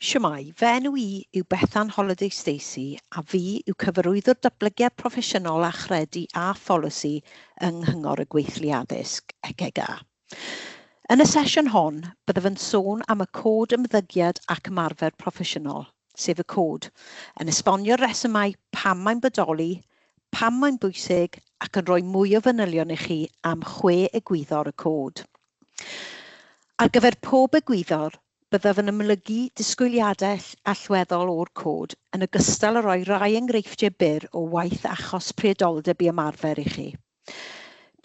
Shwmae, fy enw i yw Bethan Holliday Stacey a fi yw Cyfarwyddwr Datblygiad Proffesiynol a Chredu a Pholisi yng Nghyngor y Gweithlu Addysg, ECGA. Yn y sesiwn hon, byddaf yn sôn am y Cod Ymddygiad ac Ymarfer Proffesiynol, sef y Cod, yn esbonio'r rhesymau pam mae'n bodoli, pam mae'n bwysig ac yn rhoi mwy o fanylion i chi am chwe egwyddor y Cod. Ar gyfer pob egwyddor, Byddaf yn amlygu disgwyliadau allweddol o'r cod, yn ogystal â rhoi rhai enghreifftiau byr o waith achos priodoldeb i ymarfer i chi.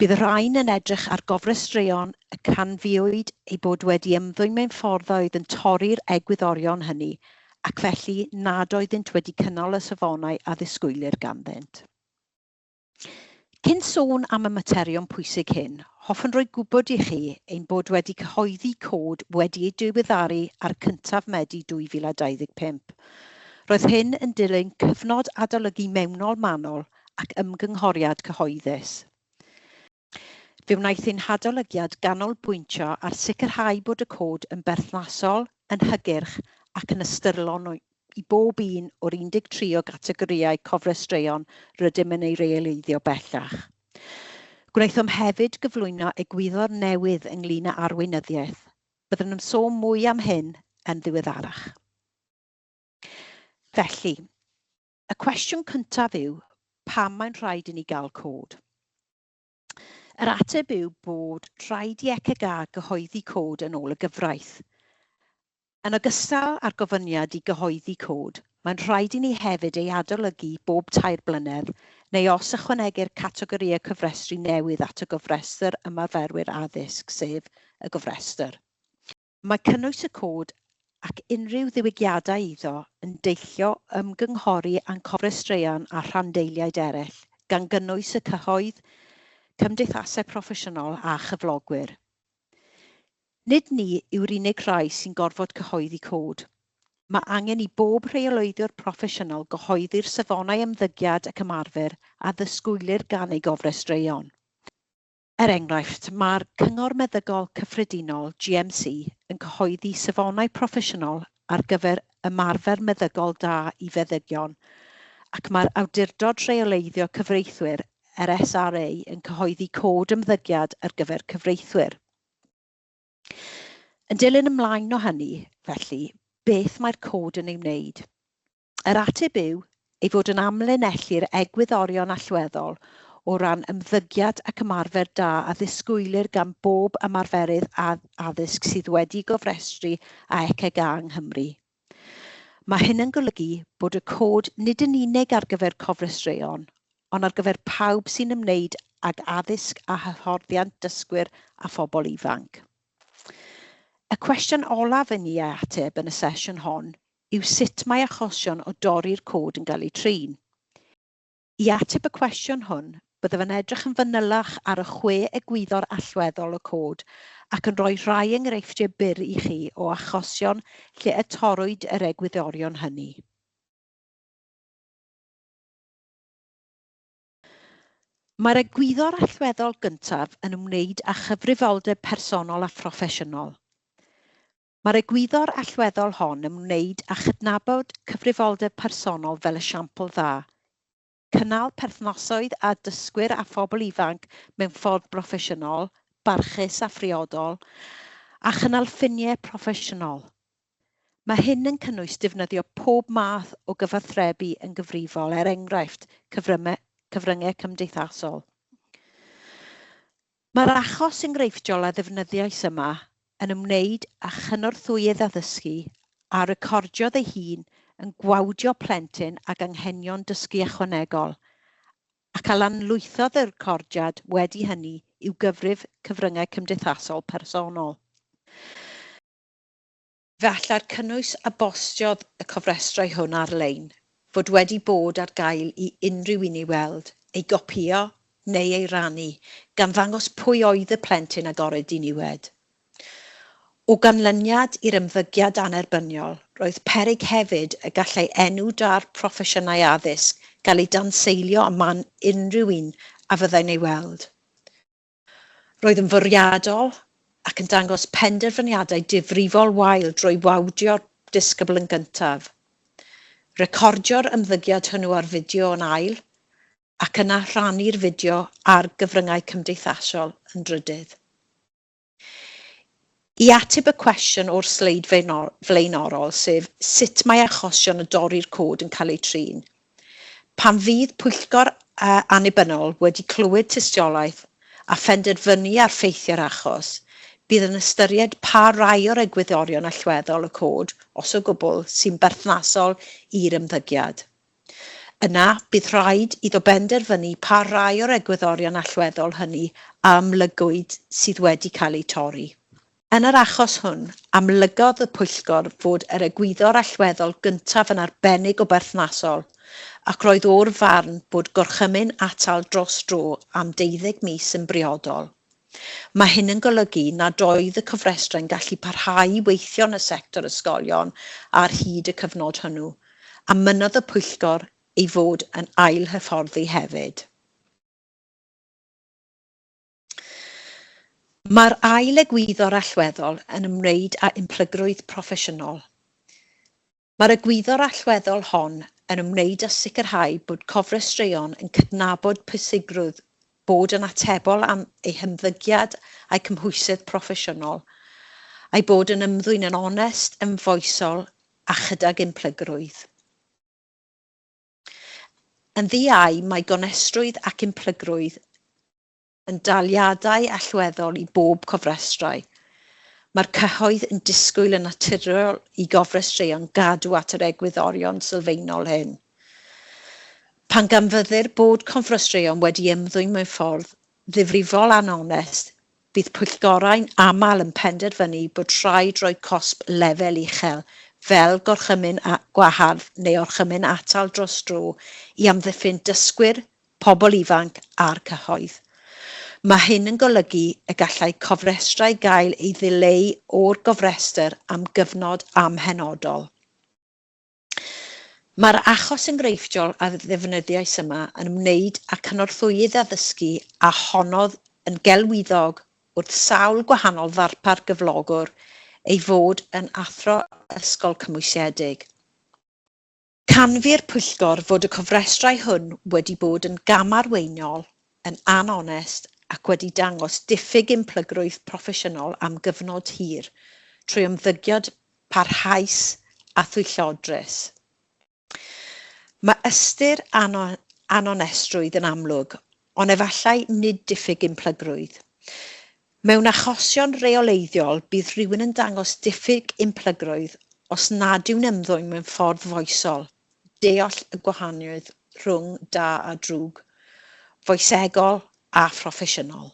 Bydd y rhain yn edrych ar gofrestreion y canfuwyd eu bod wedi ymddwyn mewn ffordd a oedd yn torri'r egwyddorion hynny ac felly nad oeddynt wedi cynnal y safonau a ddisgwylir ganddynt. Cyn sôn am y materion pwysig hyn, hoffwn roi gwybod i chi ein bod wedi cyhoeddi cod wedi ei diweddaru ar 1 Medi 2025. Roedd hyn yn dilyn cyfnod adolygu mewnol manwl ac ymgynghoriad cyhoeddus. Fe wnaeth ein hadolygiad ganolbwyntio ar sicrhau bod y cod yn berthnasol, yn hygyrch ac yn ystyrlon i bob un o'r 13 o gategorïau cofrestreion rydym yn ei reoleiddio bellach. Gwnaethom hefyd gyflwyno egwyddor newydd ynglŷn â arweinyddiaeth. Byddwn yn sôn mwy am hyn yn ddiweddarach. Felly, y cwestiwn cyntaf yw, pam mae'n rhaid i ni gael cod? Yr ateb yw bod rhaid i ECGA gyhoeddi cod yn ôl y gyfraith. Yn ogystal â'r gofyniad i gyhoeddi cod, mae'n rhaid i ni hefyd ei adolygu bob tair blynedd neu os ychwanegir categorïau cofrestru newydd at y gofrestr ymarferwyr addysg, sef y gofrestr. Mae cynnwys y cod ac unrhyw ddiwygiadau iddo yn deillio o ymgynghori â'n cofrestreion a rhanddeiliaid eraill, gan gynnwys y cyhoedd, cymdeithasau proffesiynol a chyflogwyr. Nid ni yw'r unig rai sy'n gorfod cyhoeddi cod. Mae angen i bob rheoleiddiwr proffesiynol gyhoeddi'r safonau ymddygiad ac ymarfer a ddisgwylir gan ei gofrestreion. Er enghraifft, mae'r Cyngor Meddygol Cyffredinol, GMC, yn cyhoeddi safonau proffesiynol ar gyfer ymarfer meddygol da i feddygion, ac mae'r Awdurdod Rheoleiddio Cyfreithwyr, yr SRA, yn cyhoeddi cod ymddygiad ar gyfer cyfreithwyr. Yn dilyn ymlaen o hynny, felly, beth mae'r cod yn ei wneud? Yr ateb yw ei fod yn amlinellu'r egwyddorion allweddol o ran ymddygiad ac ymarfer da a ddisgwylir gan bob ymarferydd addysg sydd wedi gofrestru â ECGA yng Nghymru. Mae hyn yn golygu bod y cod nid yn unig ar gyfer cofrestreion, ond ar gyfer pawb sy'n ymwneud ag addysg a hyfforddiant dysgwyr a phobl ifanc. Y cwestiwn olaf i ni ei ateb yn y sesiwn hon yw sut mae achosion o dorri'r cod yn cael eu trin. I ateb y cwestiwn hwn, byddaf yn edrych yn fanylach ar y chwe egwyddor allweddol y cod ac yn rhoi rhai enghreifftiau byr i chi o achosion lle y torrwyd yr egwyddorion hynny. Mae'r egwyddor allweddol gyntaf yn ymwneud â chyfrifoldeb personol a phroffesiynol. Mae'r egwyddor allweddol hon yn ymwneud â chydnabod cyfrifoldeb personol fel esiampl dda, cynnal perthnasoedd â dysgwyr a phobl ifanc mewn ffordd broffesiynol, barchus a phriodol, a chynnal ffiniau proffesiynol. Mae hyn yn cynnwys defnyddio pob math o gyfathrebu yn gyfrifol, er enghraifft, cyfryngau cymdeithasol. Mae'r achos enghreifftiol a ddefnyddiais yma yn ymwneud â chynorthwyydd addysgu a recordiodd ei hun yn gwawdio plentyn ag anghenion dysgu ychwanegol, ac a lanlwythodd y recordiad wedi hynny i'w gyfrif cyfryngau cymdeithasol personol. Fe allai'r cynnwys a bostiodd y cofrestrau hwn ar-lein fod wedi bod ar gael i unrhyw un ei weld, ei gopïo neu ei rannu, gan ddangos pwy oedd y plentyn agored i niwed. O ganlyniad i'r ymddygiad annerbyniol, roedd peryg hefyd y gallai enw da'r proffesiynau addysg gael ei danseilio ym marn unrhyw un a fyddai'n ei weld. Roedd yn fwriadol ac yn dangos penderfyniadau difrifol wael drwy wawdio'r disgybl yn gyntaf, recordio'r ymddygiad hwnnw ar fideo yn ail, ac yna rhannu'r fideo ar gyfryngau cymdeithasol yn drydydd. I ateb y cwestiwn o'r sleid flaenorol, sef sut mae achosion o dorri'r cod yn cael eu trin, pan fydd pwyllgor annibynnol wedi clywed tystiolaeth a phenderfynu ar ffeithiau'r achos, bydd yn ystyried pa rai o'r egwyddorion allweddol y cod, os o gwbl, sy'n berthnasol i'r ymddygiad. Yna, bydd rhaid iddo benderfynu pa rai o'r egwyddorion allweddol hynny a amlygwyd sydd wedi cael eu torri. Yn yr achos hwn, amlygodd y pwyllgor fod yr egwyddor allweddol gyntaf yn arbennig o berthnasol, ac roedd o'r farn bod gorchymyn atal dros dro am deuddeg mis yn briodol. Mae hyn yn golygu nad oedd y cofrestrau'n gallu parhau i weithio yn y sector ysgolion ar hyd y cyfnod hwnnw, a mynnodd y pwyllgor ei fod yn ailhyfforddi hefyd. Mae'r ail egwyddor allweddol yn ymwneud â unplygrwydd proffesiynol. Mae'r egwyddor allweddol hon yn ymwneud â sicrhau bod cofrestreion yn cydnabod pwysigrwydd bod yn atebol am eu hymddygiad a'u cymhwysedd proffesiynol, a'u bod yn ymddwyn yn onest, yn foesol a chydag unplygrwydd. Yn ddi-au, mae gonestrwydd ac unplygrwydd yn daliadau allweddol i bob cofrestrai. Mae'r cyhoedd yn disgwyl yn naturiol i gofrestreion gadw at yr egwyddorion sylfaenol hyn. Pan ganfyddir bod cofrestreion wedi ymddwyn mewn ffordd ddifrifol anonest, bydd pwyllgorau'n aml yn penderfynu bod rhaid rhoi cosb lefel uchel, fel gorchymyn gwahardd neu orchymyn atal dros dro, i amddiffyn dysgwyr, pobl ifanc a'r cyhoedd. Mae hyn yn golygu y gallai cofrestrau gael ei ddileu o'r gofrestr am gyfnod amhenodol. Mae'r achos enghreifftiol a ddefnyddiais yma yn ymwneud â cynorthwyydd addysgu a honnodd yn gelwyddog wrth sawl gwahanol ddarpar gyflogwr ei fod yn athro ysgol cymwysiedig. Canfu'r pwyllgor fod y cofrestrau hwn wedi bod yn gamarweiniol, yn anonest ac wedi dangos diffyg unplygrwydd proffesiynol am gyfnod hir trwy ymddygiad parhaus a thwyllodrus. Mae ystyr anonestrwydd yn amlwg, ond efallai nid diffyg unplygrwydd. Mewn achosion rheoleiddiol, bydd rhywun yn dangos diffyg unplygrwydd os nad yw'n ymddwyn mewn ffordd foesol, deall y gwahaniaeth rhwng da a drwg, foesegol a phroffesiynol.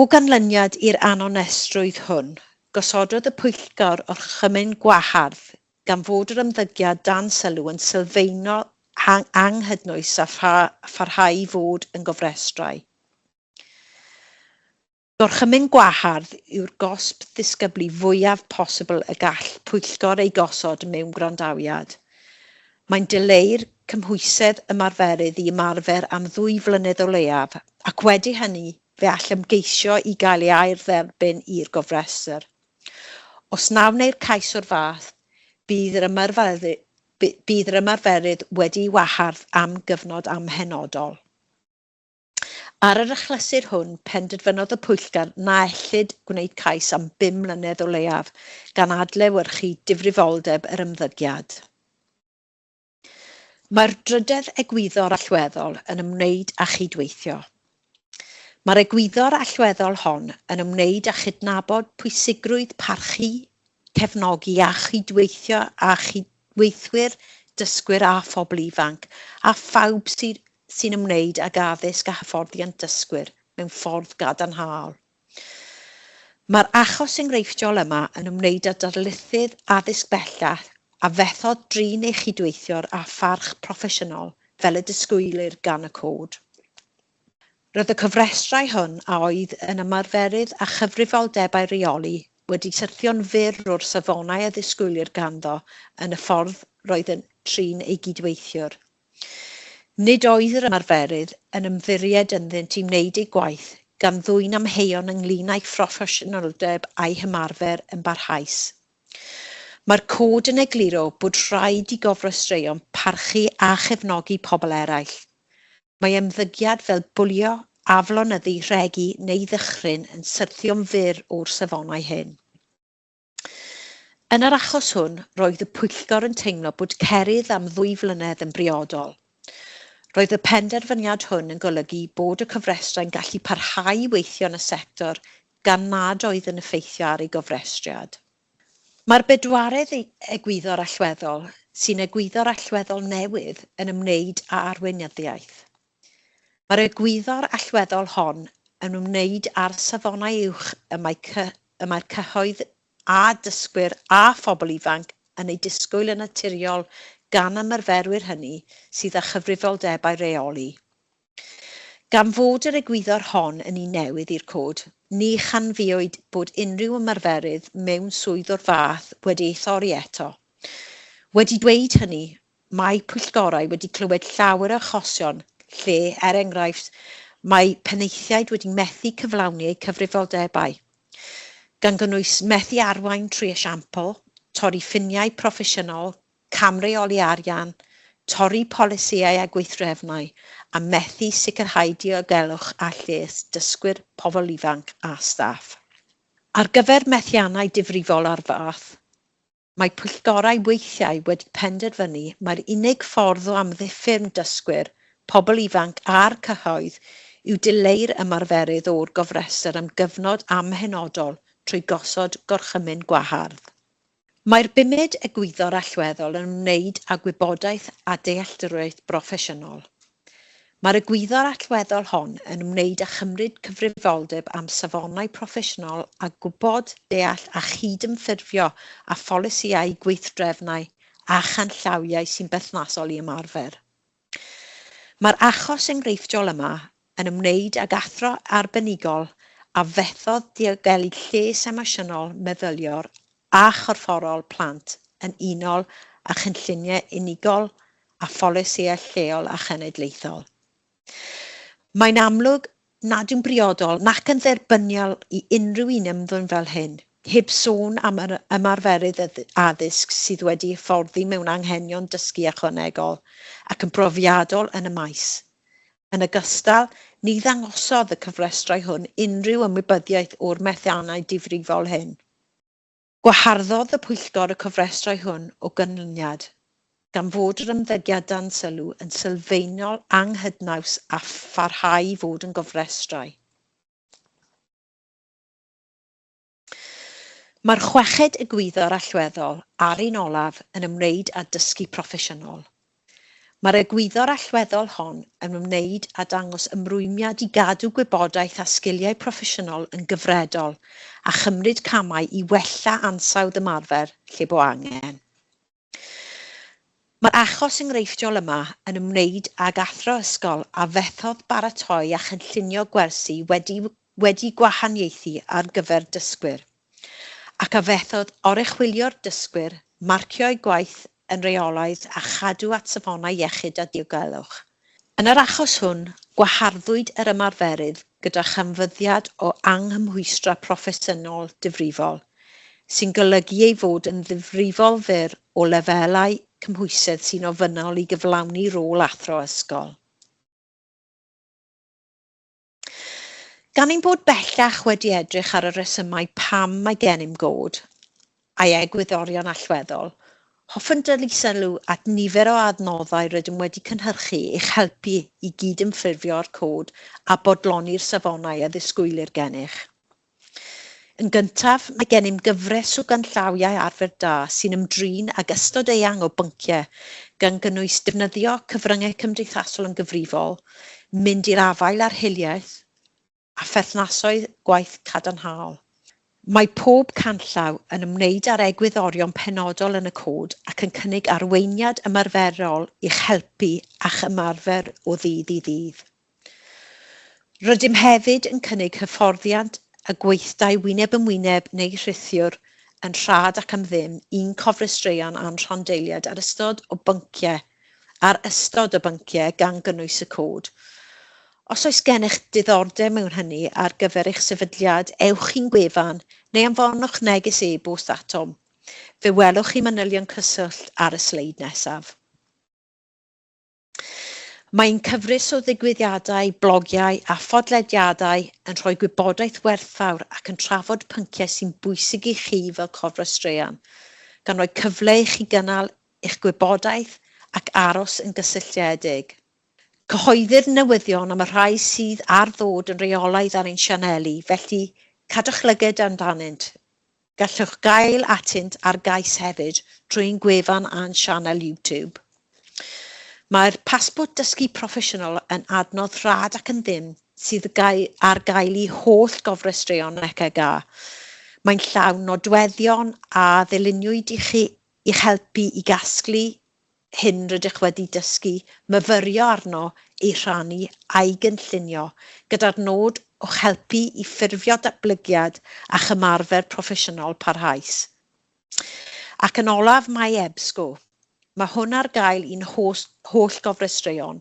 O ganlyniad i'r anonestrwydd hwn, gosododd y pwyllgor orchymyn gwahardd gan fod yr ymddygiad dan sylw yn sylfaenol anghydnwys a pharhau i fod yn gofrestrau. Gorchymyn gwahardd yw'r gosb ddisgyblu fwyaf posibl y gall pwyllgor ei gosod mewn gwrandawiad. Mae'n dileu'r cymhwysedd ymarferydd i ymarfer am ddwy flynedd o leiaf, ac wedi hynny fe all ymgeisio i gael ei ail-dderbyn i'r gofrestr. Os na wneir cais o'r fath, bydd yr ymarferydd wedi'i wahardd am gyfnod amhenodol. Ar yr achlysur hwn, penderfynodd y pwyllgor na ellid gwneud cais am bum mlynedd o leiaf, gan adlewyrchu difrifoldeb yr ymddygiad. Mae'r drydedd egwyddor allweddol yn ymwneud â chydweithio. Mae'r egwyddor allweddol hon yn ymwneud â chydnabod pwysigrwydd parchu, cefnogi a chydweithio â chydweithwyr, dysgwyr a phobl ifanc, a phawb sydd sy'n ymwneud ag addysg a hyfforddiant dysgwyr mewn ffordd gadarnhaol. Mae'r achos enghreifftiol yma yn ymwneud â darlithydd addysg bellach a fethodd drin ei chydweithiwr â pharch proffesiynol fel y disgwylir gan y cod. Roedd y cofrestrau hwn a oedd yn ymarferydd â chyfrifoldebau rheoli wedi syrthio'n fyr o'r safonau a ddisgwylir ganddo yn y ffordd roedd yn trin ei gydweithiwr. Nid oedd yr ymarferydd yn ymddiried ynddynt i wneud eu gwaith, gan ddwyn amheuon ynglŷn â'i phroffesiynoldeb a'i hymarfer yn barhaus. Mae'r cod yn egluro bod rhaid i gofrestreion parchu a chefnogi pobl eraill. Mae ymddygiad fel bwlio, aflonyddu, rhegi neu ddychryn yn syrthio'n fyr o'r safonau hyn. Yn yr achos hwn, roedd y pwyllgor yn teimlo bod cerydd am ddwy flynedd yn briodol. Roedd y penderfyniad hwn yn golygu bod y cofrestrau'n gallu parhau i weithio yn y sector gan nad oedd yn effeithio ar ei gofrestriad. Mae'r bedwaredd egwyddor allweddol, sy'n egwyddor allweddol newydd, yn ymwneud â arweinyddiaeth. Mae'r egwyddor allweddol hon yn ymwneud â'r safonau uwch y mae y mae'r cyhoedd a dysgwyr a phobl ifanc yn eu disgwyl yn naturiol gan ymarferwyr hynny sydd â chyfrifoldebau rheoli. Gan fod yr egwyddor hon yn un newydd i'r Cod, ni chanfuwyd bod unrhyw ymarferydd mewn swydd o'r fath wedi ei thorri eto. Wedi dweud hynny, Mae pwyllgorau wedi clywed llawer o achosion lle, er enghraifft, mae penaethiaid wedi methu cyflawni eu cyfrifoldebau, gan gynnwys methu arwain trwy esiampl, torri ffiniau proffesiynol, camreoli arian, torri polisïau a gweithdrefnau, a methu sicrhau diogelwch a lles dysgwyr, pobl ifanc a staff. Ar gyfer methiannau difrifol o'r fath, Mae pwyllgorau weithiau wedi penderfynu mai'r unig ffordd o amddiffyn dysgwyr, pobl ifanc a'r cyhoedd yw dileu'r ymarferydd o'r gofrestr am gyfnod amhenodol trwy gosod gorchymyn gwahardd. Mae'r bumed egwyddor allweddol yn ymwneud â gwybodaeth a dealltwriaeth broffesiynol. Mae'r egwyddor allweddol hon yn ymwneud â chymryd cyfrifoldeb am safonau proffesiynol a gwybod, deall a chydymffurfio â pholisïau, gweithdrefnau a chanllawiau sy'n berthnasol i ymarfer. Mae'r achos enghreifftiol yma yn ymwneud ag athro arbenigol a fethodd diogelu lles emosiynol, meddyliol a chorfforol plant yn unol â chynlluniau unigol a pholisïau lleol a chenedlaethol. Mae'n amlwg nad yw'n briodol nac yn dderbyniol i unrhyw un ymddwyn fel hyn, heb sôn am yr ymarferydd addysg sydd wedi hyfforddi mewn anghenion dysgu ychwanegol ac yn brofiadol yn y maes. Yn ogystal, ni ddangosodd y cyfrestrau hwn unrhyw ymwybyddiaeth o'r methiannau difrifol hyn. Gwaharddodd y pwyllgor y cofrestrau hwn o ganlyniad, gan fod yr ymddygiad dan sylw yn sylfaenol anghydnaws a pharhau i fod yn gofrestrau. Mae'r chweched egwyddor allweddol, a'r un olaf, yn ymwneud â dysgu proffesiynol. Mae'r egwyddor allweddol hon yn ymwneud â dangos ymrwymiad i gadw gwybodaeth a sgiliau proffesiynol yn gyfredol a chymryd camau i wella ansawdd ymarfer lle bo angen. Mae'r achos enghreifftiol yma yn ymwneud ag athro ysgol a fethodd baratoi a chynllunio gwersi wedi wedi gwahaniaethu ar gyfer dysgwyr, ac a fethodd oruchwylio'r dysgwyr, marcio'u gwaith yn rheolaidd a chadw at safonau iechyd a diogelwch. Yn yr achos hwn, gwaharddwyd yr ymarferydd gyda chanfyddiad o anghymhwystra proffesiynol difrifol, sy'n golygu ei fod yn ddifrifol fyr o lefelau cymhwysedd sy'n ofynnol i gyflawni rôl athro ysgol. Gan ein bod bellach wedi edrych ar y rhesymau pam mae gennym god, a'i egwyddorion allweddol, hoffwn dynnu sylw at nifer o adnoddau rydym wedi cynhyrchu i'ch helpu i gydymffurfio â'r cod a bodloni'r safonau a ddisgwylir gennych. Yn gyntaf, mae gennym gyfres o ganllawiau arfer da sy'n ymdrin ag ystod eang o bynciau, gan gynnwys defnyddio cyfryngau cymdeithasol yn gyfrifol, mynd i'r afael â'r hiliaeth, a pherthnasoedd gwaith cadarnhaol. Mae pob canllaw yn ymwneud â'r egwyddorion penodol yn y cod ac yn cynnig arweiniad ymarferol i'ch helpu a'ch ymarfer o ddydd i ddydd. Rydym hefyd yn cynnig hyfforddiant a gweithdai wyneb yn wyneb neu rhithiwr yn rhad ac am ddim i'n cofrestreion a'n rhanddeiliaid ar ystod o bynciau ar ystod o bynciau gan gynnwys y cod. Os oes gennych diddordeb mewn hynny ar gyfer eich sefydliad, ewch i'n gwefan neu anfonwch neges e-bost atom. Fe welwch chi manylion cyswllt ar y sleid nesaf. Mae ein cyfres o ddigwyddiadau, blogiau a phodlediadau yn rhoi gwybodaeth werthfawr ac yn trafod pynciau sy'n bwysig i chi fel cofrestreion, gan roi cyfle i chi gynnal eich gwybodaeth ac aros yn gysylltiedig. Cyhoeddir newyddion am y rhai sydd ar ddod yn rheolaidd ar ein sianeli, felly cadwch lygad amdanynt. Gallwch gael atynt ar gais hefyd trwy ein gwefan a'n sianel YouTube. Mae'r Pasbort Dysgu Proffesiynol yn adnodd rhad ac yn ddim sydd ar gael i holl gofrestreion ECGA. Mae'n llawn nodweddion a ddyluniwyd i chi i'ch helpu i gasglu hyn rydych wedi dysgu, myfyrio arno, ei rhannu a'i gynllunio, gyda'r nod o'ch helpu i ffurfio datblygiad a'ch ymarfer proffesiynol parhaus. Ac yn olaf, mae EBSCO. Mae hwn ar gael i'n holl, holl gofrestreion.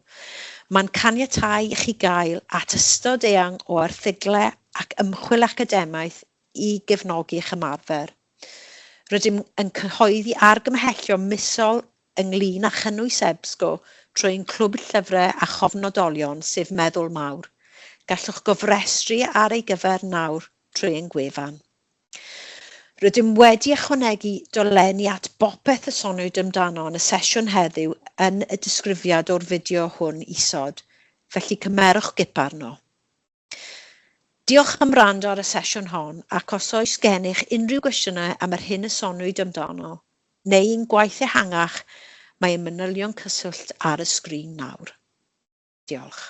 Mae'n caniatáu i chi gael at ystod eang o erthyglau ac ymchwil academaidd i gefnogi'ch ymarfer. Rydym yn cyhoeddi argymhellion misol ynglŷn â chynnwys EBSCO trwy ein clwb llyfrau a chofnodolion, sef Meddwl Mawr. Gallwch gofrestru ar ei gyfer nawr trwy ein gwefan. Rydym wedi ychwanegu dolenni at bopeth y soniwyd amdano yn y sesiwn heddiw yn y disgrifiad o'r fideo hwn isod, felly cymerwch gip arno. Diolch am wrando ar y sesiwn hon ac os oes gennych unrhyw gwestiynau am yr hyn y soniwyd amdano, neu ein gwaith ehangach, mae ein manylion cyswllt ar y sgrin nawr. Diolch.